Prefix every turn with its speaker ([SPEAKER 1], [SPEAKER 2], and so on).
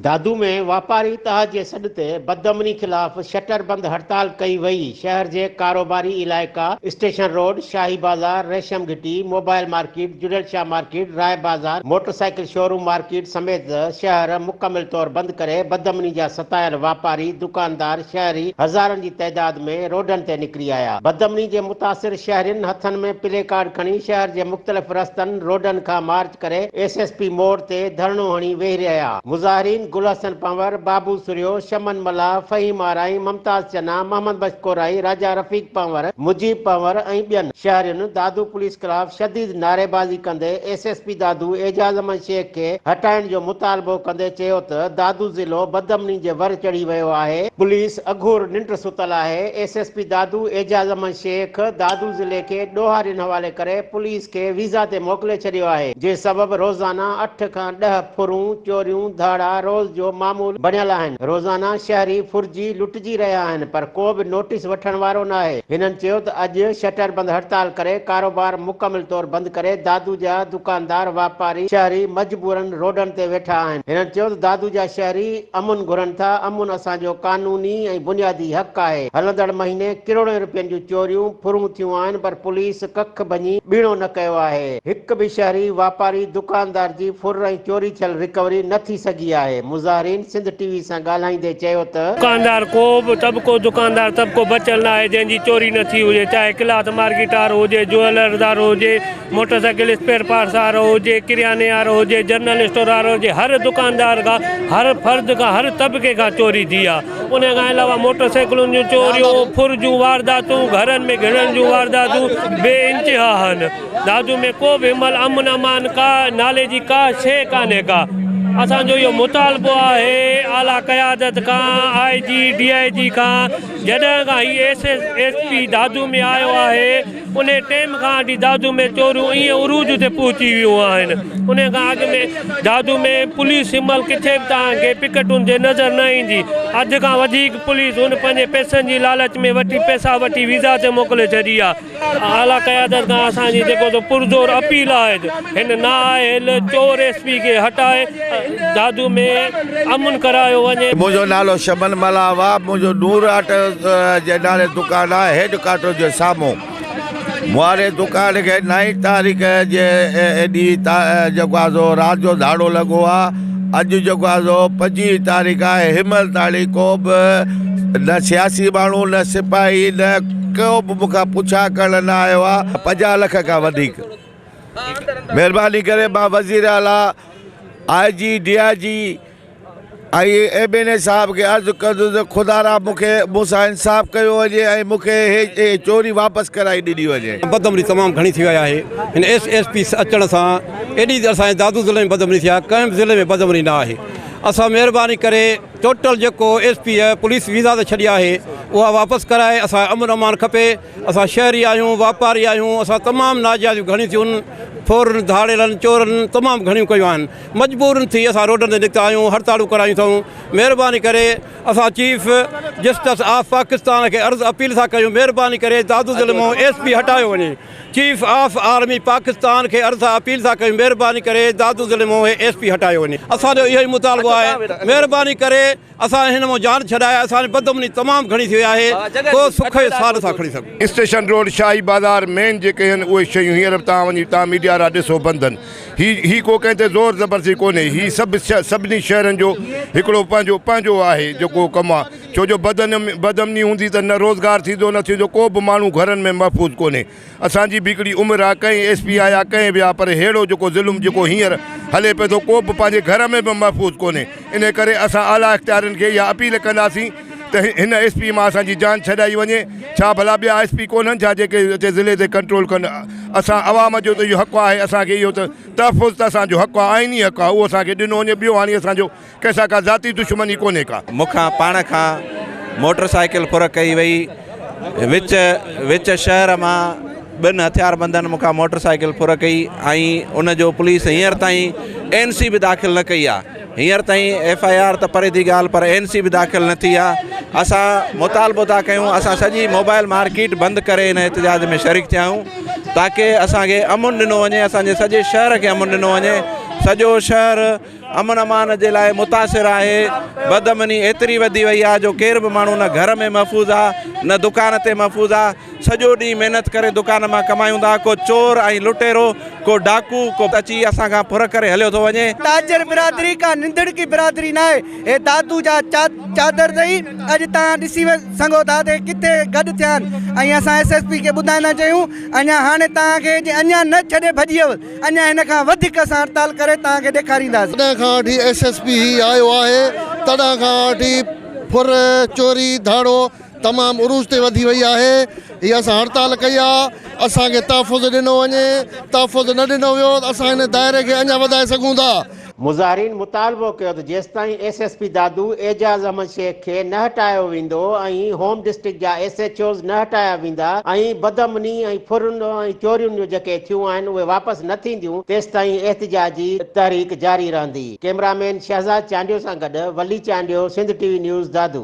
[SPEAKER 1] دادو ۾ واپاري اتحاد جي سڏ تي بدامني خلاف شٽر بند هڙتال ڪئي وئي، شهر جي ڪاروباري علائقا اسٽيشن روڊ، شاهي بازار، ريشم گهٽي، موبائل مارڪيٽ، جڙيل شاهه مارڪيٽ، راء بازار، موٽرسائيڪل شوروم مارڪيٽ سميت شهر مڪمل طور بند ڪري بدامني جا ستايل واپاري، دڪاندار، شهري هزارن جي تعداد ۾ روڊن تي نڪري آيا. بدامني جي متاثر شهرين هٿن ۾ پلي ڪارڊ کڻي شهر جي مختلف رستن، روڊن کان مارچ ڪري ايس ايس پي موڙ تي ڌرڻو هڻي ويهي رهيا. مظاهرين گل حسن پنهور، بابو سرهيو، شمن ملاح، فهيم آرائين، ممتاز چنا، محمد بخش ڪورائي، راجا رفيق پنهور، مجيب پنهور ۽ ٻين شهرين دادو پوليس خلاف شديد نعريبازي ڪندي S S P Dadu Ejaz Ahmed Shaikh کي هٽائڻ جو مطالبو ڪندي چيو ته دادو ضلعو بدامني جي ور چڙهي ويو آهي، پوليس اگهور ننڊ ستل آهي، S S P Dadu Ejaz Ahmed Shaikh Dadu ضلعي کي ڏوهارين حوالي ڪري پوليس کي ويزا تي موڪلي ڇڏيو آهي، جنهن سبب روزانه اٺ کان ڏهه ڦرون، چوريون، ڌاڙا روز جو معمول بڻيل آهن، روزانه شهري ڦرجي لٽجي رهيا آهن پر ڪو به نوٽيس وٺڻ وارو ناهي، هنن چيو ته اڄ شٽر بند هڙتال ڪري ڪاروبار مڪمل طور بند ڪري دادو جا دڪاندار، واپاري، شهري مجبورن روڊن تي ويٺا آهن، هنن چيو ته دادو جا شهري امن گهرن ٿا، امن اسان جو قانوني ۽ بنيادي حق آهي، هلندڙ مهيني ڪروڙين روپين جون چوريون، ڦرون ٿيون آهن پر پوليس ڪک ڀڃي ٻيڻو نه ڪيو آهي. هڪ به شهري، واپاري، دڪاندار جي ڦر ۽ چوري ٿيل رڪوري نه ٿي سگهي آهي. مظاهرين سنڌ ٽي وي سان ڳالهائيندي چيو ته.
[SPEAKER 2] دڪاندار ڪو به طبقو دڪاندار طبقو بچيل نه آهي جنهن جي چوري نه ٿي هجي چاهي ڪلاٿ مارڪيٽ وارو هجي جوئلرز وارو هجي موٽر سائيڪل اسپيئر پارٽس وارو هجي ڪرياني وارو هجي جنرل اسٽور وارو هجي هر دڪاندار کان هر فرد کان هر طبقي کان چوري ٿي آهي. ان کان علاوه موٽر سائيڪلن جون چوريون، ڦر جون وارداتون، گهرن ۾ گهڙڻ جون وارداتون بي انتها آهن. دادو ۾ ڪو به هن مهل امن امان ڪا نالي جي ڪا شيء ڪانهي ڪا. اسان جو اهو مطالبو آهي اعليٰ قيادت کان، آء جي، ڊي I جي کان جڏهن کان هي ايس ايس پي دادو ۾ آيو آهي، انهي ٽيم کان وٺي دادو ۾ چوريون ائين عروج تي پهچي ويون آهن. انهي کان اڳ ۾ دادو ۾ پوليس هن مهل ڪٿي به توهان کي پڪٽن تي نظر نه ايندي. اڌ کان وڌيڪ پوليس هن پنهنجي پئسن جي لالچ ۾ وٺي پئسا وٺي ويزا تي موڪلي ڇڏي آهي. اعليٰ قيادت کان اسان جي جيڪو سو پرزور اپيل آهي ته هن نااهل چور ايس پي کي هٽائي دادو ۾ امن ڪرايو وڃي.
[SPEAKER 3] منهنجو نالو شمن ملاح آ منهنجو نور آٽو جي نالي دڪان آ هيڊ ڪوارٽر جي سامهون مون واري دڪان کي نائين تاريخ جي ڏينهن جيڪو آ سو رات جو ڌاڙو لڳو آ اڄ جيڪو آ سو پنجويهه تاريخ آهي هن مهل تاڻي ڪو به نه سياسي ماڻهو نه سپاهي نه ڪو به مون کان پڇا ڪرڻ نه آيو آ 50 لک کان وڌيڪ مهرباني ڪري مان وزير اعليٰ I G D I G ۽ M N اي صاحب کي عرض ڪندس ته خدا را مون کي مون سان انصاف ڪيو وڃي ۽ مون کي هي چوري واپس ڪرائي ڏني وڃي.
[SPEAKER 4] بدامني تمام گهڻي ٿي وئي آهي هن ايس ايس پي اچڻ سان ايڏي ته اسان جي دادو ضلعي ۾ بدامني ٿي آهي ڪنهن به ضلعي ۾ بدامني نه آهي اسان مهرباني ڪري ٽوٽل جيڪو ايس پي پوليس ويزا تي ڇڏي آهي اها واپس ڪرائي اسان کي امن امان کپي اسان شهري آهيون واپاري آهيون اسان تمام ناجائزيون گهڻيون ٿيون ڦورن ڌاڙيلن چورن تمام گهڻيون ڪيون آهن مجبورن ٿي اسان روڊن تي نڪتا آهيون هڙتالون ڪرايون اٿئون مهرباني ڪري اسان چيف جسٽس آف پاڪستان کي عرض اپيل ٿا ڪيون مهرباني ڪري دادو ضلعي مان ايس پي هٽايو وڃي چيف آف آرمي پاڪستان کي عرض اپيل ٿا ڪيون مهرباني ڪري دادو ضلعي مان ايس پي هٽايو وڃي اسان جو اهو ئي مطالبو آهي مهرباني ڪري اسان هن مان جان ڇڏائي اسان جي بدامني تمام گهڻي ٿي وئي آهي ڪو سک جو ساهه نٿا کڻي سگهون.
[SPEAKER 3] اسٽيشن روڊ شاهي بازار مين جيڪي هن اهي شيون هينئر به توهان وڃي توهان ميڊيا وارا ڏسو بند آهن هي هي ڪو ڪنهن تي زور زبردستي ڪونهي هي سڀ سڀني شهرن جو هڪڙو پنهنجو پنهنجو آهي جيڪو ڪم آهي ڇو جو بدامني هوندي ته نه روزگار ٿيندو نه ٿيندو ڪو به ماڻهو گهرن ۾ محفوظ ڪونهي اسان جي به هڪڙي عمر آ ڪئين ايس پي آيا ڪئين ويا پر ههڙو جيڪو ظلم جيڪو هينئر هلي پئي ٿو ڪو به پنهنجي گهر ۾ به محفوظ ڪونهي انهي ڪري اسان اعليٰ اختيارين کي اها اپيل ڪنداسين ته هن ايس پي مان اسان جي جان ڇڏائي وڃي ڇا ڀلا ٻيا ايس پي ڪونهن ڇا جيڪي هتي ضلعي تي ڪنٽرول ڪن اسان عوام جو ته اهو حق آهي اسان کي اهو ته تحفظ ته اسان جو حق آ آئيني حق آ اهو اسان کي ڏنو وڃي ٻيو هاڻي اسان جو ڪنهن سان ڪا ذاتي دشمني ڪونهي ڪا.
[SPEAKER 5] مون کان پاڻ کان موٽر سائيڪل ڦر ڪئي وئي وچ وچ شهر مان ٻن هٿياربندن مون کان موٽر سائيڪل ڦر ڪئي ۽ ان جو پوليس هينئر تائين اين سي به داخل نه ڪئي آهي هينئر تائين ايف I R ته پري ٿي ڳالهه پر اين سي به داخل نه ٿي آهي اسان مطالبو ٿا ڪيون اسان سڄي موبائل مارڪيٽ بند ڪري هن احتجاج ۾ شريڪ ٿيا آهيون تاڪه اسان کي امن ڏنو وڃي اسان جي سڄي شهر کي امن ڏنو وڃي سڄو شهر امن امان جي لاء متاثر آهي. بدامني ايتري وڌي وئي آهي جو ڪير به ماڻهو نه گهر ۾ محفوظ آهي نه دڪان تي محفوظ آهي. سڄو ڏينهن محنت ڪري دڪان مان ڪمايون ٿا، ڪو چور ۽ لٽيرو، ڪو ڊاڪو، ڪو اچي اسان کان ڦر ڪري هليو ٿو وڃي.
[SPEAKER 6] تاجر برادري ڪا ننڌڻڪي برادري ناهي، هي دادو جا چادر ڏئي اڄ توهان ڏسي سگهو ٿا ته ڪٿي گڏ ٿيا آهن ۽ اسان ايس ايس پي کي ٻڌائيندا چاهيون اڃا هاڻي توهان کي جي اڃا نه ڇڏي ڀڄي ويو اڃا هن کان وڌيڪ اسان هڙتال ڪري توهان کي ڏيکارينداسين.
[SPEAKER 7] جڏهن کان وٺي ايس ايس پي هي آيو آهي تڏهن کان وٺي ڦر، چوري، ڌاڙو تمام عروج تي وڌي وئي آهي هي اسان هڙتال ڪئي آ اسان کي تحفظ ڏنو وڃي تحفظ نه ڏنو ويو ته اسان هن دائري کي اڃا وڌائي سگهون ٿا.
[SPEAKER 1] مظاهرين مطالبو ڪيو ته جيستائين S S P Dadu Ejaz Ahmed Shaikh کي نه هٽايو ويندو ۽ هوم ڊسٽرڪٽ جا ايس ايڇ اوز نه هٽايا ويندا ۽ بدامني ۽ ڦرن ۽ چورين جون جيڪي ٿيون آهن اهي واپس نه ٿينديون تيستائين احتجاجي تحريڪ جاري رهندي. ڪئميرا مين شهزاد چانڊيو سان گڏ Wali Chandio Sindh T V news Dadu.